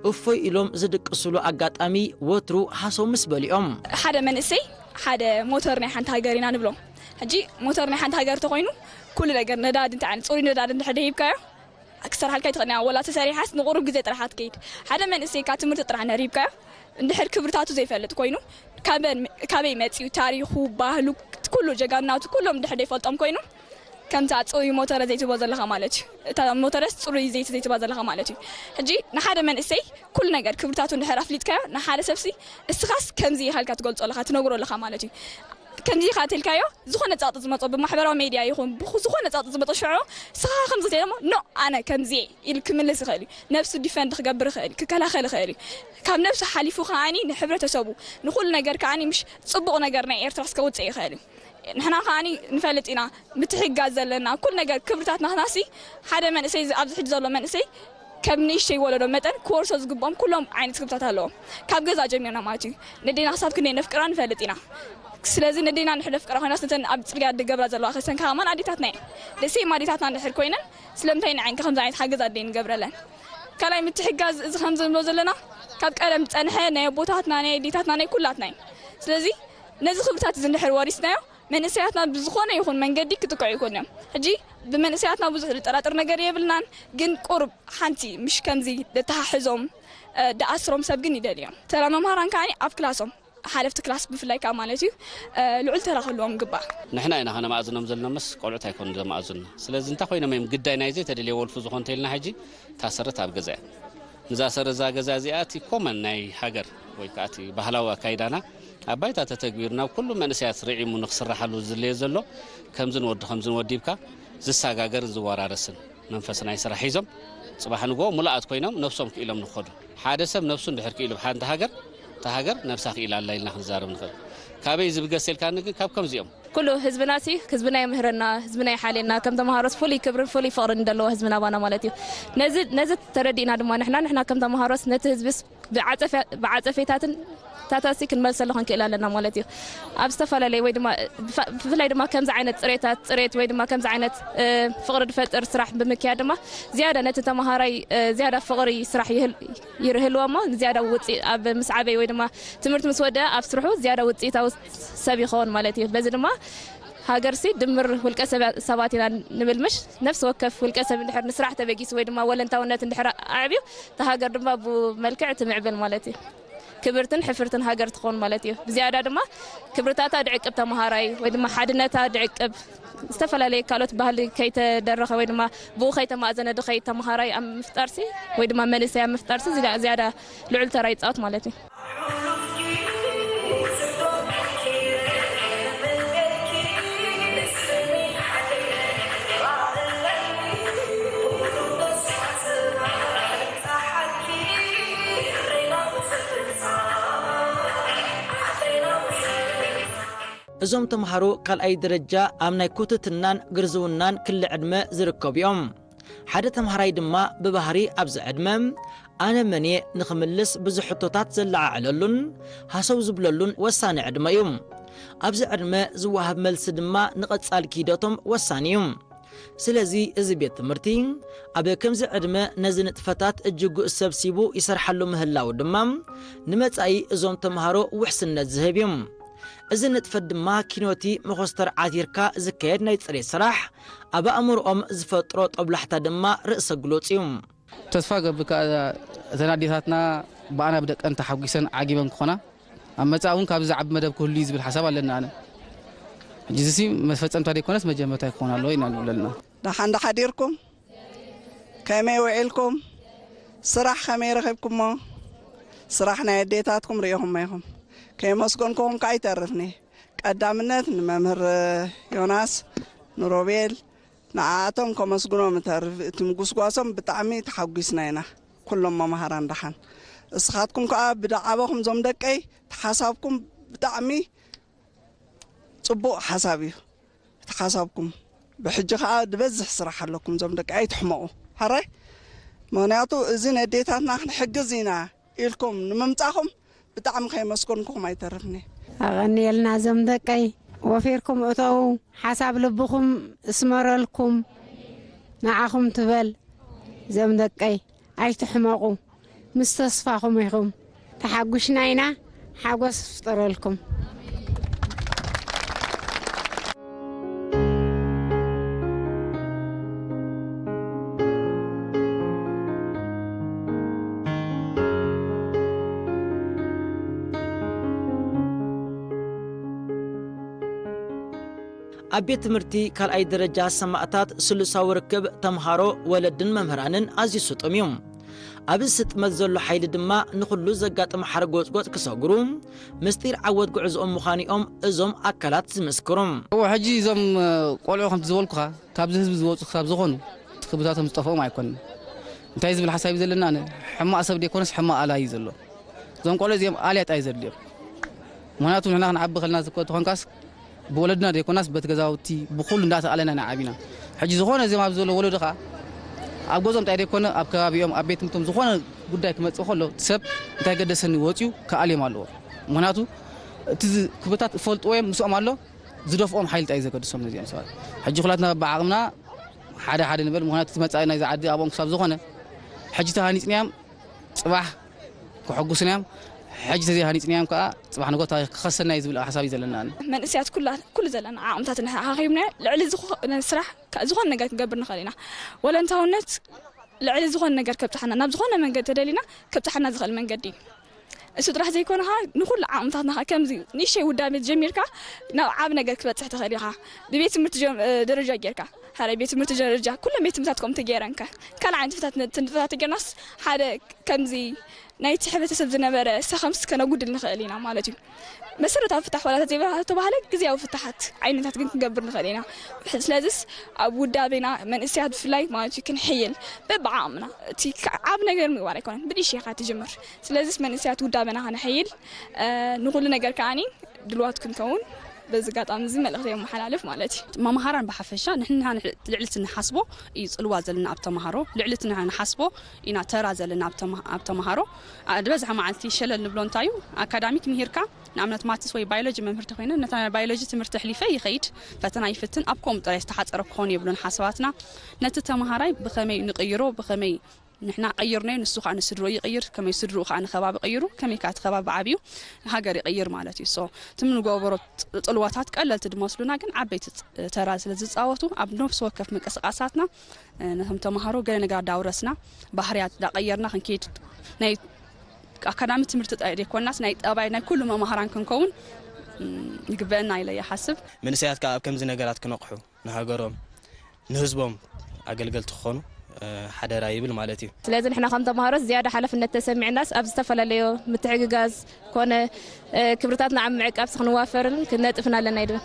እፎይ ኢሎም ዝድቅስሉ ኣጋጣሚ ወትሩ ሃሰው ምስ በሉ እዮም። ሓደ መንእሰይ ሓደ ሞተር ናይ ሓንቲ ሃገር ኢና ንብሎ። ሕጂ ሞተር ናይ ሓንቲ ሃገር ተኾይኑ ኩሉ ነገር ነዳዲ እንታይ ዓይነት ጽሩይ ነዳዲ እንድሕር ደሂብካዮ ክሰርሓልካ ይትኽእል እያ። ወላ ተሰሪሓስ ንቑሩብ ግዜ ጥራሕ ትከይድ። ሓደ መንእሰይ ካብ ትምህርቲ ጥራሕ ነሪብካዮ እንድሕር ክብርታቱ ዘይፈልጥ ኮይኑ ካበን- ካበይ መፂኡ ታሪኹ ባህሉ ኩሉ ጀጋናቱ ኩሎም እንድሕር ዘይፈልጦም ኮይኑ ከምታ ፅሩይ ሞተረ ዘይትቦ ዘለኻ ማለት እዩ። እታ ሞተረስ ፅሩይ ዘይቲ ዘይትባ ዘለኻ ማለት እዩ። ሕጂ ንሓደ መንእሰይ ኩሉ ነገር ክብርታቱ እንድሕር ኣፍሊጥካዮ ንሓደ ሰብሲ እስኻስ ከምዚ ኢኻ ኢልካ ትገልፆ ኣለኻ ትነግሮ ኣለኻ ማለት እዩ። ከምዚ ኢኻ ተልካዮ ዝኾነ ጻጥ ዝመጾ ብማሕበራዊ ሜድያ ይኹን ብዝኾነ ጻጥ ዝመጾ ሽዑ ስኻ ከምዚ ተሞ ኖ ኣነ ከምዚ ኢል ክምልስ ይኽእል እዩ። ነብሱ ዲፈንድ ክገብር ይኽእል እዩ፣ ክከላኸል ይኽእል እዩ። ካብ ነብሱ ሓሊፉ ከዓኒ ንሕብረተሰቡ ንኹሉ ነገር ከዓኒ ምሽ ጽቡቕ ነገር ናይ ኤርትራ እስከ ውጽእ ይኽእል እዩ። ንሕና ከዓኒ ንፈልጥ ኢና ምትሕጋዝ ዘለና ኩሉ ነገር ክብርታት ናትናሲ ሓደ መንእሰይ ኣብዚ ሕጂ ዘሎ መንእሰይ ከም ንእሽተይ ወለዶ መጠን ክወርሶ ዝግብኦም ኩሎም ዓይነት ክብታት ኣለዎም። ካብ ገዛ ጀሚርና ማለት እዩ። ነዴና ክሳብ ክንደይ ነፍቅራ ንፈልጥ ኢና። ስለዚ ነዴና ንሕድ ነፍቅራ ኮይናስ ነተን ኣብ ጽርግያ ዝገብራ ዘለዋ ከሰን ከማን ኣዴታትና እየን። ደሴም ኣዴታትና እንድሕር ኮይነን ስለምንታይ ንዓይን ከምዚ ዓይነት ሓገዝ ኣደይ ንገብረለን? ካልኣይ ምትሕጋዝ እዚ ከም ዝንብሎ ዘለና ካብ ቀደም ዝጸንሐ ናይ ኣቦታትና ናይ ኣዴታትና ናይ ኩላትና እዩ። ስለዚ ነዚ ክብታት እዚ እንድሕር ወሪስናዮ መንእሰያትና ብዝኾነ ይኹን መንገዲ ክጥቅዑ ይኮኑ እዮም። ሕጂ ብመንእሰያትና ብዙሕ ዝጠራጥር ነገር የብልናን፣ ግን ቁሩብ ሓንቲ ምሽ ከምዚ ደተሓሕዞም ደኣስሮም ሰብ ግን ይደልዮም። ተራ መምሃራን ከዓኒ ኣብ ክላሶም ሓለፍቲ ክላስ ብፍላይ ከዓ ማለት እዩ ልዑል ተራ ክህልዎም ግባእ። ንሕና ኢና ከነማእዝኖም ዘለና እምበስ ቆልዑት ኣይኮኑን ዘማእዙና። ስለዚ እንታይ ኮይኖም እዮም ግዳይ ናይ ዘይተደልየ ወልፉ ዝኾን ተልና ሕጂ እታ ሰረት ኣብ ገዛ እያ። ንዛ ሰረት እዛ ገዛ እዚኣ እቲ ኮመን ናይ ሃገር ወይ ከዓ እቲ ባህላዊ ኣካይዳና ኣብ ባይታ ተተግቢሩ ናብ ኩሉ መንእሰያት ርዒሙ ንክስራሓሉ ዝድለዮ ዘሎ ከምዚ ንወዲ ከምዚ ንወዲ ኢልካ ዝሰጋገርን ዝወራረስን መንፈስ ናይ ስራሕ ሒዞም ጽባሕ ንግሆ ሙሉኣት ኮይኖም ነብሶም ክኢሎም ንኸዱ። ሓደ ሰብ ነብሱ እንድሕር ክኢሉ ብሓንቲ ሃገር እታ ሃገር ነብሳ ክኢላ ኣላ ኢልና ክንዛረብ ንኽእል። ካበይ ዝብገስ ኢልካኒ ግን ካብ ከምዚኦም ኩሉ ህዝብና ሲ ህዝብና የምህረና፣ ህዝብና ይሓልየና። ከም ተምሃሮስ ፍሉይ ክብርን ፍሉይ ፍቕርን እንደለዎ ህዝብና ባና ማለት እዩ። ነዚ ነዚ ተረዲእና ድማ ንሕና ንሕና ከም ተምሃሮስ ነቲ ህዝብስ ብዓጸፈ- ብዓጸፌታትን ታታሲ ክንመልሰሉ ክንክእል ኣለና ማለት እዩ። ኣብ ዝተፈላለየ ወይ ድማ ብፋ- ብፍላይ ድማ ከምዚ ዓይነት ጽሬታት ጽሬት ወይ ድማ ከምዚ ዓይነት እ፣ ፍቕሪ ዝፈጥር ስራሕ ብምክያድ ድማ ዝያዳ ነቲ ተምሃራይ እ፣ ዝያዳ ፍቕሪ ስራሕ ይህል- ይርህልዎ እሞ ዝያዳ ውፅኢ ኣብ ምስ ዓበይ ወይ ድማ ትምህርቲ ምስ ወደ ኣብ ስርሑ ዝያዳ ውፅኢታዊ ሰብ ይኸውን ማለት እዩ። በዚ ድማ ሃገርሲ ድምር ውልቀ ሰብ- ሰባት ኢና ንብል ምሽ ነፍሲ ወከፍ ውልቀ ሰብ እንድሕር ንስራሕ ተበጊሱ ወይ ድማ ወለንታውነት እንድሕር ኣዕብዩ እታ ሃገር ድማ ብመልክዕ ትምዕብል ማለት እዩ። ክብርትን ሕፍርትን ሃገር ትኸውን ማለት እዩ። ብዝያዳ ድማ ክብርታታ ድዕቅብ ተምሃራይ ወይ ድማ ሓድነታ ድዕቅብ ዝተፈላለየ ካልኦት ባህሊ ከይተደረኸ ወይ ድማ ብኡ ከይተማእዘነ ድኸይ ተምሃራይ ኣብ ምፍጣርሲ ወይ ድማ መንእሰይ ኣብ ምፍጣርሲ ዝዳ- ዝያዳ ልዑል ተራ ይፃወት ማለት እዩ። እዞም ተምሃሮ ካልኣይ ደረጃ ኣብ ናይ ኮተትናን ግርዝውናን ክሊ ዕድመ ዝርከቡ እዮም። ሓደ ተምሃራይ ድማ ብባህሪ ኣብዚ ዕድመ ኣነ መን እየ ንኽምልስ ብዙሕ ሕቶታት ዘለዓዕለሉን ሃሰው ዝብለሉን ወሳኒ ዕድመ እዩ። ኣብዚ ዕድመ ዝወሃብ መልሲ ድማ ንቐጻሊ ክሂደቶም ወሳኒ እዩ። ስለዚ እዚ ቤት ትምህርቲ ኣብ ከምዚ ዕድመ ነዚ ንጥፈታት እጅጉ ሰብሲቡ ይሰርሓሉ ምህላው ድማ ንመጻኢ እዞም ተምሃሮ ውሕስነት ዝህብ እዩ። እዚ ንጥፈት ድማ ኪኖቲ መኾስተር ዓቲርካ ዝካየድ ናይ ጽሬት ስራሕ ኣብ ኣእምሮኦም ዝፈጥሮ ጦብላሕታ ድማ ርእሰ ግሎጽ እዩ። ተስፋ ገብር ከኣ እተን ኣዴታትና ብኣና ብደቀን ተሓጒሰን ዓጊበን ክኾና ኣብ መጻኢ እውን ካብዚ ዝዓቢ መደብ ክህሉ እዩ ዝብል ሓሳብ ኣለና ኣነ ሕጂ እዚ መፈጸምታ ዘይኮነስ መጀመርታ ክኾን ኣለዎ ኢና ንብል ኣለና። ደሓን ዶ ሓዲርኩም? ከመይ ውዒልኩም? ስራሕ ከመይ ረኺብኩሞ? ስራሕ ናይ ኣዴታትኩም ርኢኹሞ ኢኹም። ከየመስገንኩኹም ከኣ ኣይተርፍኒ። ቀዳምነት ንመምህር ዮናስ፣ ንሮቤል፣ ንዓኣቶም ከመስግኖም እተርፍ። እቲ ምጉስጓሶም ብጣዕሚ ተሓጒስና ኢና። ኩሎም መማህራን ደሓን። እስኻትኩም ከኣ ብደዓበኹም ዞም ደቀይ ተሓሳብኩም ብጣዕሚ ጽቡቕ ሓሳብ እዩ። እቲ ሓሳብኩም ብሕጂ ከኣ ዝበዝሕ ስራሕ ኣለኩም ዞም ደቂ ኣይትሕመቑ። ሕራይ ምኽንያቱ እዚ ነዴታትና ክንሕግዝ ኢና ኢልኩም ንምምጻኹም ብጣዕሚ ከየመስገንኩኹም ኣይተርፍኒ። ኣቐንየልና ዞም ደቀይ ወፊርኩም እተዉ ሓሳብ ልብኹም እስመረልኩም ንዓኹም ትበል ዞም ደቀይ ኣይትሕመቑ ምስ ተስፋኹም ኢኹም ተሓጒሽና ኢና ሓጎስ ይፍጠረልኩም። ኣብ ቤት ትምህርቲ ካልኣይ ደረጃ ሰማእታት ስሉሳዊ ርክብ ተምሃሮ፣ ወለድን መምህራንን ኣዝዩ ስጡም እዩ። ኣብዚ ስጥመት ዘሎ ሓይሊ ድማ ንኹሉ ዘጋጥም ሓርጎጽጎጽ ክሰግሩ ምስጢር ዓወት ጉዕዞኦም ምዃኑ'ዮም እዞም ኣካላት ዝምስክሩ። እወ፣ ሕጂ እዞም ቆልዑ ከምቲ ዝበልኩኻ ካብዚ ህዝቢ ዝወጹ ክሳብ ዝኾኑ እቲ ክብታቶም ዝጠፍኦም ኣይኮንን። እንታይ ዝብል ሓሳብ እዩ ዘለና? ኣነ ሕማቕ ሰብ ደይኮነስ ሕማቕ ኣላይ እዩ ዘሎ። እዞም ቆልዑ እዚኦም ኣልያት ኣዩ ዘድልዮም። ምኽንያቱ ንሕና ክንዓቢ ከለና ዝኮ ተኾንካስ ብወለድና ዘይኮናስ በቲ ገዛውቲ ብኹሉ እንዳተኣለና ኢና ዓቢና። ሕጂ ዝኾነ እዚኦም ኣብዚ ዘሎ ወለዶ ኸዓ ኣብ ገዝኦም ጥራይ ዘይኮነ ኣብ ከባቢኦም ኣብ ቤት ትምህርቶም ዝኾነ ጉዳይ ክመጽእ ከሎ እቲ ሰብ እንታይ ገደሰኒ ወፂኡ ክኣልዮም ኣለዎ። ምኽንያቱ እቲ ዝ- ክብርታት እፈልጥዎ እዮም ምስኦም ኣሎ ዝደፍኦም ሓይሊ ጥራይ ዘገድሶም ነዚኦም ሰባት። ሕጂ ኩላትና ብዓቕምና ሓደ ሓደ ንበል ምኽንያቱ እቲ መጻኢ ናይዚ ዓዲ ኣብኦም ክሳብ ዝኾነ ሕጂ ተሃኒፅናዮም ፅባሕ ክሕጉስና እዮም። ሕጂ ተዘይሃኒፅናዮም ከዓ ፅባሕ ንጎታ ክኸሰና እዩ ዝብል ሓሳብ እዩ ዘለና። ኣነ መንእሰያት ኩላ ኩሉ ዘለና ዓቕምታት ንሓኺብና ልዕሊ ዝኾነ ስራሕ ካ- ዝኾነ ነገር ክንገብር ንኽእል ኢና። ወለንታውነት ልዕሊ ዝኾነ ነገር ከብፅሓና ናብ ዝኾነ መንገዲ ተደሊና ከብፅሓና ዝኽእል መንገዲ እዩ። እሱ ጥራሕ ዘይኮነ ከዓ ንኩሉ ዓቕምታትና ከዓ ከምዚ ንእሽተይ ውዳቤ ጀሚርካ ናብ ዓብ ነገር ክትበፅሕ ትኽእል ኢኻ። ብቤት ትምህርቲ ጀም- ደረጃ ጌርካ ሓደ ቤት ትምህርቲ ደረጃ ኩሎም ቤት ትምህርታት ከምኡ ተገይረን ከ ካልእ ዓይነት ፍታት ንጥፈታት ተገይርናስ ሓደ ከምዚ ናይቲ ሕብረተሰብ ዝነበረ ሰኸምስ ከነጉድል ንኽእል ኢና ማለት እዩ። መሰረታዊ ፍታሕ ዋላ ተዘይተባህለ ግዝያዊ ፍታሓት ዓይነታት ግን ክንገብር ንኽእል ኢና። ስለዚስ ኣብ ውዳቤና መንእሰያት ብፍላይ ማለት እዩ ክንሕይል በብዓቕምና እቲ ዓብ ነገር ምግባር ኣይኮነን ብንእሽተይ ኢኻ ትጅምር። ስለዚስ መንእሰያት ውዳቤና ከነሕይል ንኹሉ ነገር ከዓኒ ድልዋት ክንከውን በዚ ኣጋጣሚ እዚ መልእኽቲ የመሓላልፍ ማለት እዩ። መምሃራን ብሓፈሻ ንሕና ንሕ- ልዕሊ እቲ ንሓስቦ እዩ ጽልዋ ዘለና ኣብ ተምሃሮ፣ ልዕሊ እቲ ንሕና ንሓስቦ ኢና ተራ ዘለና ኣብ ተማ- ኣብ ተምሃሮ። ኣ- ዝበዝሐ መዓልቲ ሸለል ንብሎ እንታይ እዩ፣ ኣካዳሚክ ምሂርካ ንኣብነት ማትስ ወይ ባዮሎጂ መምህርቲ ኮይነ ነታ ናይ ባዮሎጂ ትምህርቲ ኣሕሊፈ ይኸይድ፣ ፈተና ይፍትን፣ ኣብ ከምኡ ጥራይ ዝተሓጸረ ክኾኑ የብሉን ሓሳባትና። ነቲ ተምሃራይ ብኸመይ ንቕይሮ፣ ብኸመይ ንሕና ቀይርናዮ፣ ንሱ ኸኣ ንስድሮ ይቕይር፣ ከመይ ስድርኡ ኸኣ ንኸባቢ ቀይሩ፣ ከመይ ከኣ እቲ ከባቢ ዓብዩ ሃገር ይቕይር ማለት እዩ። ሶ፣ እቲ ንገብሮ ጥ- ጽልዋታት ቀለልቲ ዝመስሉና ግን ዓበይቲ ጽ- ተራ ስለ ዝጻወቱ፣ ኣብ ነፍሲ ወከፍ ምንቅስቃሳትና፣ እ፣ ነቶም ተምሃሮ ገለ ነገር ኣዳውረስና፣ ባህርያት እንዳቐየርና ክንከይድ፣ ናይ ኣካዳሚ ትምህርቲ ጥራይ ዘይኮናስ ናይ ጠባይ ናይ ኩሉ መማህራን ክንከውን፣ ም፣ ይግበአና ኢለ ይሓስብ። መንእሰያት ከኣ ኣብ ከምዚ ነገራት ክነቕሑ፣ ንሃገሮም ንህዝቦም ኣገልገልቲ ክኾኑ፣ እ፣ ሓደራ ይብል ማለት እዩ። ስለዚ ንሕና ከም ተምሃሮ ዝያዳ ሓላፍነት ተሰሚዕናስ ኣብ ዝተፈላለዩ ምትሕግጋዝ ኮነ፣ እ፣ ክብርታትና ኣብ ምዕቃብ ክንዋፈርን ክንነጥፍን ኣለና ይብል።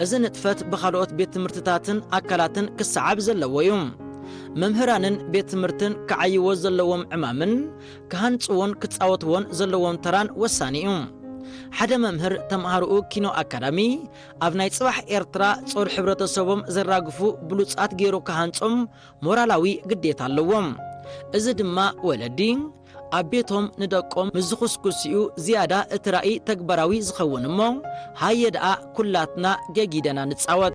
እዚ ንጥፈት ብኻልኦት ቤት ትምህርትታትን ኣካላትን ክሰዓብ ዘለዎ እዩ። መምህራንን ቤት ትምህርትን ክዓይዎ ዘለዎም ዕማምን ክሃንጽዎን ክጻወትዎን ዘለዎም ተራን ወሳኒ እዩ። ሓደ መምህር ተምሃሮኡ ኪኖ ኣካዳሚ ኣብ ናይ ጽባሕ ኤርትራ ጾር ሕብረተሰቦም ዘራግፉ ብሉጻት ገይሩ ክሃንጾም ሞራላዊ ግዴታ ኣለዎም። እዚ ድማ ወለዲ ኣብ ቤቶም ንደቆም ምስ ዝኹስኩስኡ ዝያዳ እቲ ራእይ ተግባራዊ ዝኸውን እሞ፣ ሃየ ደኣ ኩላትና ገጊደና ንጻወት።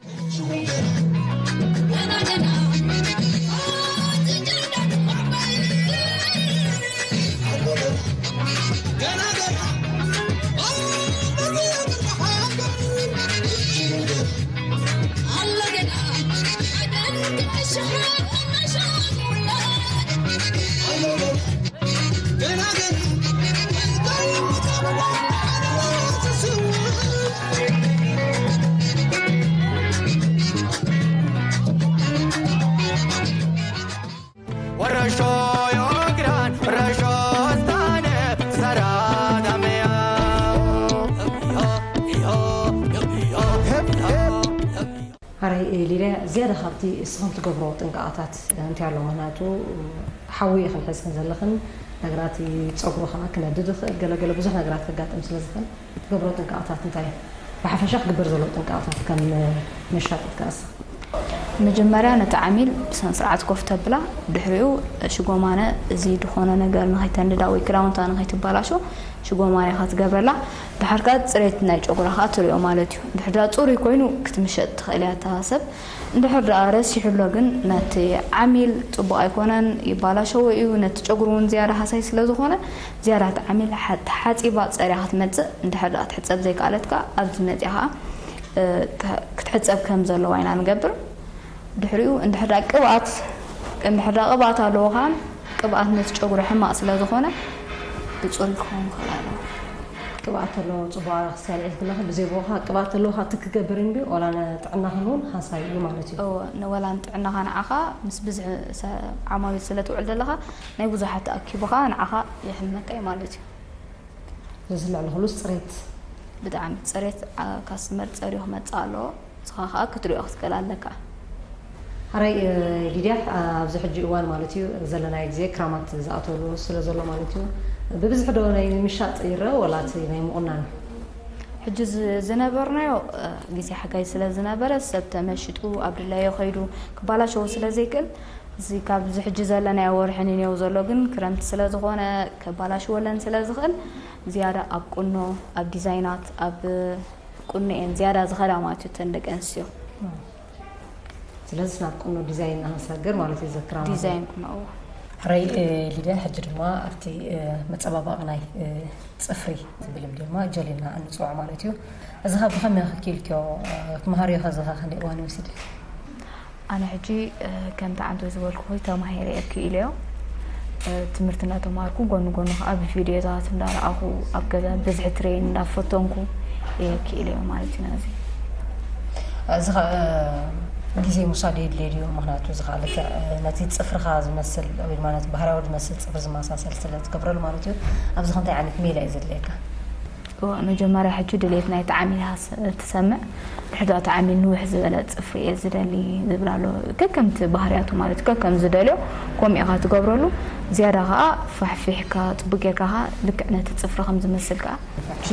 ሓራይ ሊድያ፣ ዝያዳ ካብቲ እስኽን ትገብሮ ጥንቃቐታት እንታይ ኣሎ? ምኽንያቱ ሓዊ ኢኽን ሒዝክን ዘለኽን፣ ነገራት ጸጉሩ ከዓ ክነድድ ይኽእል፣ ገለገለ ብዙሕ ነገራት ከጋጥም ስለ ዝኽእል ትገብሮ ጥንቃቐታት እንታይ እዩ? ብሓፈሻ ክግበር ዘሎ ጥንቃቐታት ከም መሻጥት ከኣስ መጀመርያ ነቲ ዓሚል ብስነ ስርዓት ኮፍ ተብላ፣ ድሕሪኡ ሽጎማነ እዚ ዝኾነ ነገር ንኸይተንድዳ ወይ ክዳውንታ ንኸይትባላሾ ሽጎማነ ኢኻ ትገብረላ። ድሓር ከኣ ጽሬት ናይ ጨጉራ ከኣ ትሪኦ ማለት እዩ። ድሕር ደኣ ጽሩይ ኮይኑ ክትምሸጥ ትኽእል እያ እታ ሰብ። እንድሕር ደኣ ረሲሑ ኣሎ ግን ነቲ ዓሚል ጽቡቕ ኣይኮነን፣ ይባላሸዎ እዩ። ነቲ ጨጉሩ እውን ዝያዳ ሃሳይ ስለ ዝኾነ ዝያዳ እቲ ዓሚል ሓ- ተሓጺባ ጸርያ ክትመጽእ እንድሕር ደኣ ክትሕጸብ ዘይከኣለት ከኣ ኣብዚ መጺኣ ከኣ ክትሕጸብ ከም ዘለዋ ኢና ንገብር። ድሕሪኡ እንድሕር ደኣ ቅብኣት እንድሕር ደኣ ቅብኣት ኣለዎ ከኣ ቅብኣት ነቲ ጨጉሪ ሕማቕ ስለ ዝኾነ ብጽሩይ ክኸውን ክኽእል ኣለዎ። ቅብኣት ኣለዎ ጽቡቕ ኣረኽሲ ኣልዒልክለኺ ብዘይ ብኡ ከኣ ቅብኣት ኣለዎ ከኣ ትክ ክገብር እንድዩ ዋላ ንጥዕናኽን እውን ሃሳይ እዩ ማለት እዩ። እወ ንወላ ንጥዕናኻ ንዓኻ ምስ ብዝሒ ሰ- ዓማዊል ስለ ትውዕል ዘለኻ ናይ ብዙሓት ተኣኪቡ ከኣ ንዓኻ የሕምመካ እዩ ማለት እዩ። ስለዚ ልዕሊ ኩሉስ ጽሬት። ብጣዕሚ ጽሬት ዓ- ካስትመር ጸርዩ ክመጽእ ኣለዎ። ንስኻ ከኣ ክትሪኦ ክትክእል ኣለካ። ሓራይ ሊድያ ኣብዚ ሕጂ እዋን ማለት እዩ ዘለናዮ ግዜ ክራማት ዝኣተሉ ስለ ዘሎ ማለት እዩ ብብዝሒ ዶ ናይ ምሻጥ ይረአ ወላ እቲ ናይ ምቑናን? ሕጂ ዝነበርናዮ ግዜ ሓጋይ ስለ ዝነበረ ሰብ ተመሺጡ ኣብ ድላዮ ከይዱ ክባላሸዎ ስለ ዘይክእል እዚ ካብዚ ሕጂ ዘለናዮ ወርሒ ንኔው ዘሎ ግን ክረምቲ ስለ ዝኾነ ከባላሽወለን ስለ ዝኽእል ዝያዳ ኣብ ቁኖ ኣብ ዲዛይናት ኣብ ቁኖ እየን ዝያዳ ዝኸዳ ማለት እዩ እተን ደቂ ኣንስትዮ። ስለዚ ናብ ቁኖ ዲዛይን ንክንሰግር ማለት እዩ ዘክራ ማለት እዩ። ዲዛይን ቁኖ እዎ። ሕራይ ሊድያ ሕጂ ድማ ኣብቲ መፀባበቂ ናይ ፅፍሪ ዝብል ድማ ጀሊልና እንፅውዖ ማለት እዩ። እዚ ከ ብከመይ ክኪልክዮ ትምሃርዮ ከ እዚ ከ ክንደይ እዋን ይወስድ? ኣነ ሕጂ ከምቲ ዓንተይ ዝበልኩኺ ተማሂረ እየ ክኢለዮ። ትምህርቲ እንዳተማሃርኩ ጎኒ ጎኒ ከዓ ብቪድዮታት እንዳረኣኹ ኣብ ገዛ ብብዝሒ ትሬን እንዳፈተንኩ እየ ክኢለዮ ማለት እዩ ነዚ። እዚ ከዓ ግዜ ምውሳድ የድልዮ ድዩ? ምክንያቱ እዚ ከዓ ልክዕ ነቲ ፅፍርኻ ዝመስል ወይ ድማ ነቲ ባህርያዊ ዝመስል ፅፍሪ ዝመሳሰል ስለ ትገብረሉ ማለት እዩ። ኣብዚ ከ እንታይ ዓይነት ሜላ እዩ ዘድልየካ? መጀመርያ ሕጂ ድሌት ናይቲ ዓሚል ኢኻ ትሰምዕ። ድሕሪ እቲ ዓሚል ንውሕ ዝበለ ጽፍሪ እየ ዝደሊ ዝብል ኣሎ። ከከምቲ ባህርያቱ ማለት እዩ፣ ከከም ዝደልዮ ከምኡ ኢኻ ትገብረሉ። ዝያዳ ከኣ ፋሕፊሕካ ጽቡቅ ጌርካ ከኣ ልክዕ ነቲ ጽፍሪ ከም ዝመስል ከኣ። ሕጂ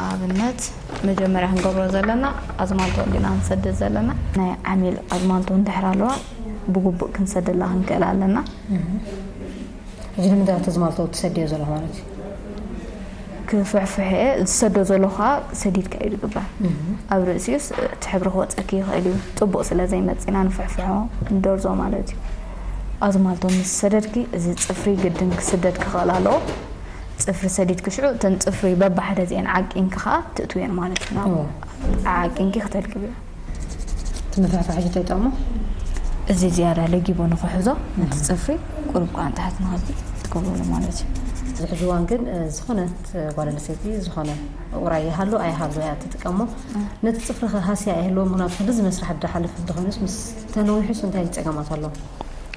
ኣብነት መጀመርያ ክንገብሮ ዘለና ኣዝማልቶ እንዲና ንሰድድ ዘለና። ናይ ዓሚል ኣዝማልቶ እንድሕር ኣለዋ ብግቡእ ክንሰደላ ክንክእል ኣለና። ሕጂ ንምንታይ እቲ ኣዝማልቶ ትሰድዮ ዘለኹ ማለት እዩ? ክፍሕፍሕ እየ ዝሰዶ ዘለኹ ከዓ ሰዲድካ እዩ ዝግበር። ኣብ ርእሲኡስ እቲ ሕብሪ ክወፀኪ ይኽእል እዩ። ፅቡቕ ስለ ዘይመፂና ንፍሕፍሖ ንደርዞ ማለት እዩ። ኣዝማልቶ ምስ ሰደድኪ እዚ ፅፍሪ ግድን ክስደድ ክኽእል ኣለዎ። ፅፍሪ ሰዲድኪ ሽዑ እተን ፅፍሪ በባሕደ እዚአን ዓቂንኪ ከዓ ትእትውየን ማለት እዩ። ናብ እዎ። ዓቂንኪ ክተልግብዮ። እቲ ምፍሕፋሕ ሕጂ እንታይ ጠቕሙ? እዚ ዝያዳ ለጊቦ ንኽሕዞ ነቲ ጽፍሪ ቁሩብ ከኣ ንታሕቲ ንኸብል ትገብረሉ ማለት እዩ። እዚ ሕጂ እዋን ግን፣ እ፣ ዝኾነት ጓል ኣንስተይቲ ዝኾነ ውራይ ይሃሉ ኣይሃሉ እያ ትጥቀሞ። ነቲ ጽፍሪ ከ ሃስያ ኣይህልዎ፣ ምኽንያቱ ክንድዚ መስርሕ ዝሓልፍ እንተኾይኑስ ምስ ተነዊሑስ እንታይ ጸገማት ኣለዎ?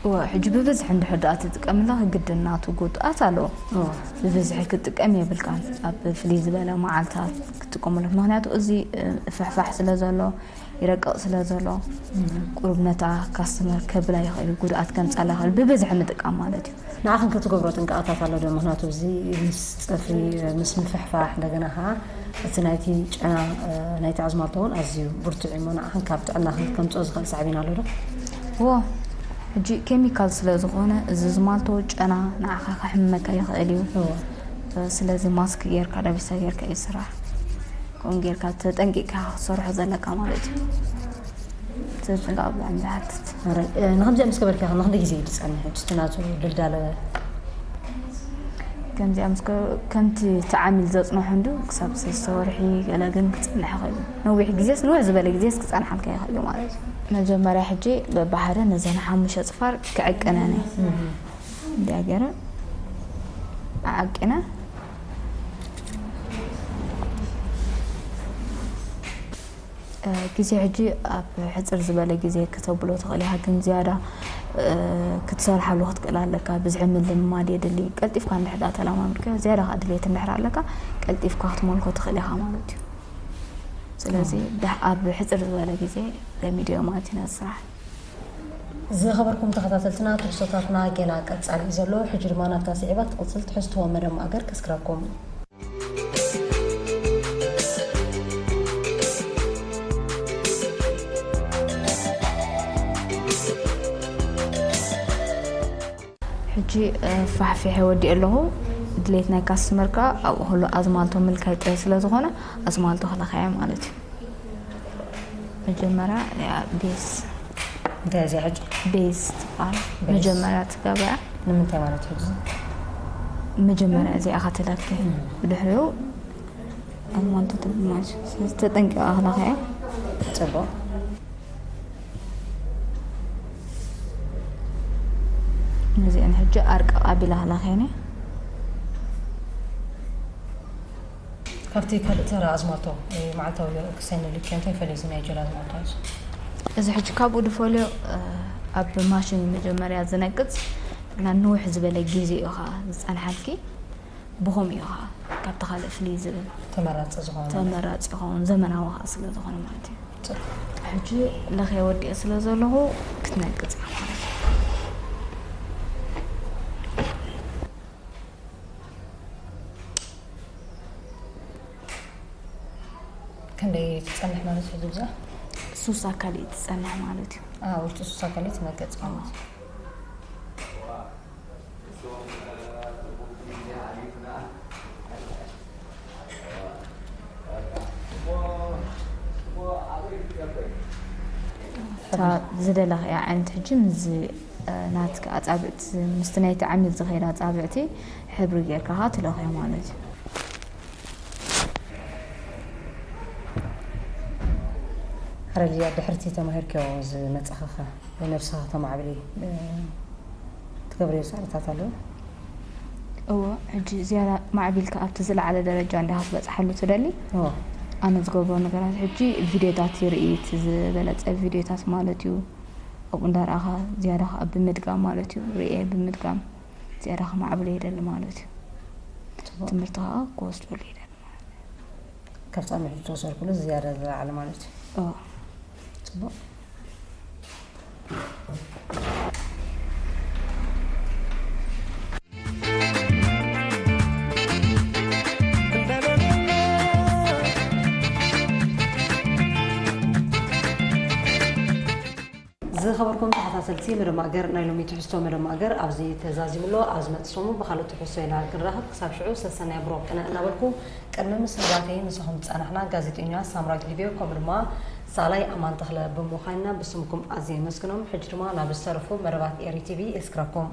እወ፣ ሕጂ ብብዝሒ እንድሕር ደኣ ትጥቀምላ ግድን ናቱ ጉድኣት ኣለዎ። እወ። ብብዝሒ ክትጥቀም የብልካን። ኣብ ፍልይ ዝበለ መዓልታት ክትጥቀመሉ። ምኽንያቱ እዚ፣ እ፣ ፍሕፋሕ ስለ ዘሎ፣ ይረቅቕ ስለ ዘሎ፣ ቁሩብ ነታ ካስተመር ከብላ ይኽእል እዩ፣ ጉድኣት ከምጻላ ይኽእል፣ ብብዝሒ ምጥቃም ማለት እዩ። ንዓኽን ክትገብሮ ጥንቃቐታት ኣሎ ዶ? ምኽንያቱ እዚ ምስ ጽፍሪ፣ ምስ ምፍሕፋሕ፣ እንደገና ኸዓ እቲ ናይቲ ጨና፣ እ፣ ናይቲ ኣዝማልቶ እውን ኣዝዩ ብርቱዕ እዩ እሞ፣ ንዓኽን ካብ ጥዕናኽን ከምጽኦ ዝኽእል ሳዕቤን ኣሎ ዶ? እዎ፣ ሕጂ ኬሚካል ስለ ዝኾነ፣ እዚ ዝማልቶ ጨና ንዓኻ ከሕምመካ ይኽእል እዩ። እዎ። እ፣ ስለዚ ማስክ ጌርካ፣ ዳቢሳ ጌርካ እዩ ስራሕ። ከምኡ ጌርካ ተጠንቂቕካ ክትሰርሖ ዘለካ ማለት እዩ። እቲ ጥንቃቐ ብጣዕሚ ዝሓትት። ኣረ፣ እ፣ ንኸምዚኣ ምስ ገበርካ ንኽንደይ ግዜ እዩ ዝጸንሕ? እቲ ናቱ ድልዳለ ከምዚኣ ምስ ገ-፣ ከምቲ እቲ ዓሚል ዘጽንሖ እንድዩ፣ ክሳብ ሰለስተ ወርሒ ገለ ግን ክጸንሕ ይኽእል እዩ። ነዊሕ ግዜስ፣ ንውሕ ዝበለ ግዜስ ክጸንሓልካ ይኽእል እዩ ማለት እዩ። መጀመርያ ሕጂ በብሓደ ነዘን ሓሙሽተ ጽፋር ክዕቅነን እየ። እህ። እንዲያ ገይረ ዓቂነ። እ፣ ግዜ ሕጂ ኣብ ሕጽር ዝበለ ግዜ ክተብሎ ትኽእል ኢኻ፣ ግን ዝያዳ፣ እ፣ ክትሰርሓሉ ክትክእል ኣለካ። ብዝሒ ምልምማድ የድሊ። ቀልጢፍካ እንድሕር ደኣ ተለማሚድካዮ፣ ዝያዳ ከኣ ድሌት እንድሕር ኣለካ፣ ቀልጢፍካ ክትመልኮ ትኽእል ኢኻ ማለት እዩ። ስለዚ፣ ዳሕ-፣ ኣብ ሕጽር ዝበለ ግዜ ለሚድዮ ማለት እዩ ነዚ ስራሕ። ዝኸበርኩም ተኸታተልትና፣ ትሕዝቶታትና ጌና ቀጻሊ እዩ ዘሎ። ሕጂ ድማ ናብታ ስዒባ ትቕጽል ትሕዝቶ መደብ ማእገር ከስክረኩም። ሕጂ፣ እ፣ ፋሕፊሐ ወዲኤ ኣለኹ። ድሌት ናይ ካስተመር ከኣ ኣብኡ ከሎ ኣዝማልቶ ምልካይ ጥራይ ስለ ዝኾነ፣ ኣዝማልቶ ክለኽያ ማለት እዩ። መጀመርያ እዚኣ ቤዝ። እንታይ እዚኣ ሕጂ? ቤዝ ትበሃል። ቤዝ። መጀመርያ ትገብራ። ንምንታይ ማለት ሕጂ? መጀመርያ እዚኣ ኸትለኪ። እም። ብድሕሪኡ ኣዝማልቶ ትብል ማለት እዩ። ስለዚ ተጠንቂቓ ክለኽያ። ጽቡቕ። ነዚአን ሕጂ ኣርቅቕ ኣቢለ ክለኽየን እየ። ካብቲ ካልእ ተራ ኣዝማልቶ፣ እ፣ መዓልታዊ ክሳይ ንልክዮ እንታይ ይፈልዮ እዚ ናይ ጀል ኣዝማልቶ እዚ? እዚ ሕጂ ካብኡ ዝፈልዮ፣ እ፣ ኣብ ማሽን እዩ መጀመርያ ዝነቅጽ፣ ግና ንውሕ ዝበለ ግዜ እዩ ኸዓ ዝጸንሓልኪ። ብኸምኡ እዩ ኸዓ ካብቲ ካልእ ፍልይ ዝብል። ተመራጺ ዝኾነ ማለት እዩ። ተመራጺ ይኸውን፣ ዘመናዊ ኸዓ ስለ ዝኾነ ማለት እዩ። ጽቡቕ። ሕጂ ለኽየ ወዲኤ ስለ ዘለኹ ክትነቅጽ እያ ማለት እዩ። ክንደይ ትጸንሕ ማለት እዩ ዝብዛ? ሱሳ ካልእ ትጸንሕ ማለት እዩ። አ፣ ውሽጢ ሱሳ ካልእ ትነቅጽ ማለት እዩ። እታ ዝደለኽያ ዓይነት ሕጂ ምስዚ፣ እ፣ ናትኪ ኣጻብዕቲ፣ ምስቲ ናይቲ ዓሚል ዝኸይድ ኣጻብዕቲ ሕብሪ ጌርካ ኸኣ ትለኽዮ ማለት እዩ። ረድያ ድሕርቲ ተማሂርክዮ ዝመጻኻ ኸ? ንነብስኻ ከተማዕብሊ፣ እ፣ ትገብርዮ ጻዕርታት ኣለዉ? እወ፣ ሕጂ ዝያዳ ማዕቢልካ ኣብቲ ዝለዓለ ደረጃ እንዲኻ ክትበጽሓሉ ትደሊ? እወ። ኣነ ዝገብሮ ነገራት ሕጂ ቪድዮታት ይርኢ፣ እቲ ዝበለጸ ቪድዮታት ማለት እዩ። ኣብኡ እንዳረኣኻ ዝያዳ ኸኣ ብምድጋም ማለት እዩ። ርእየ ብምድጋም ዝያዳ ከማዕብሎ ይደሊ ማለት እዩ። ጽቡቕ። ትምህርቲ ኸኣ ክወስደሉ ይደሊ ማለት እዩ። ካብ ጻምሕ ዝተወሰድኩሉ ዝያዳ ዝለዓለ ማለት እዩ። እዎ። ጽቡቕ። ዝኸበርኩም ተኸታተልቲ መደብ ማእገር፣ ናይ ሎሚ ትሕዝቶ መደብ ማእገር ኣብዚ ተዛዚሙ ኣሎ። ኣብ ዝመጽእ ሰሙን ብኻልእ ትሕዝቶ ኢና ክንራኸብ። ክሳብ ሽዑ ሰሰናይ ብሩኽ ቅነ እናበልኩ፣ ቅድሚ ምስንባተይ ምሳኹም ዝጸናሕና ጋዜጠኛ ሳምራዊት ሊብዮ፣ ከምኡ ድማ ሳላይ ኣማን ተኽለ ብምዃንና ብስምኩም ኣዝየ የመስግኖም። ሕጂ ድማ ናብ ዝተረፉ መደባት ኤሪ ቲቪ የስክረኩም።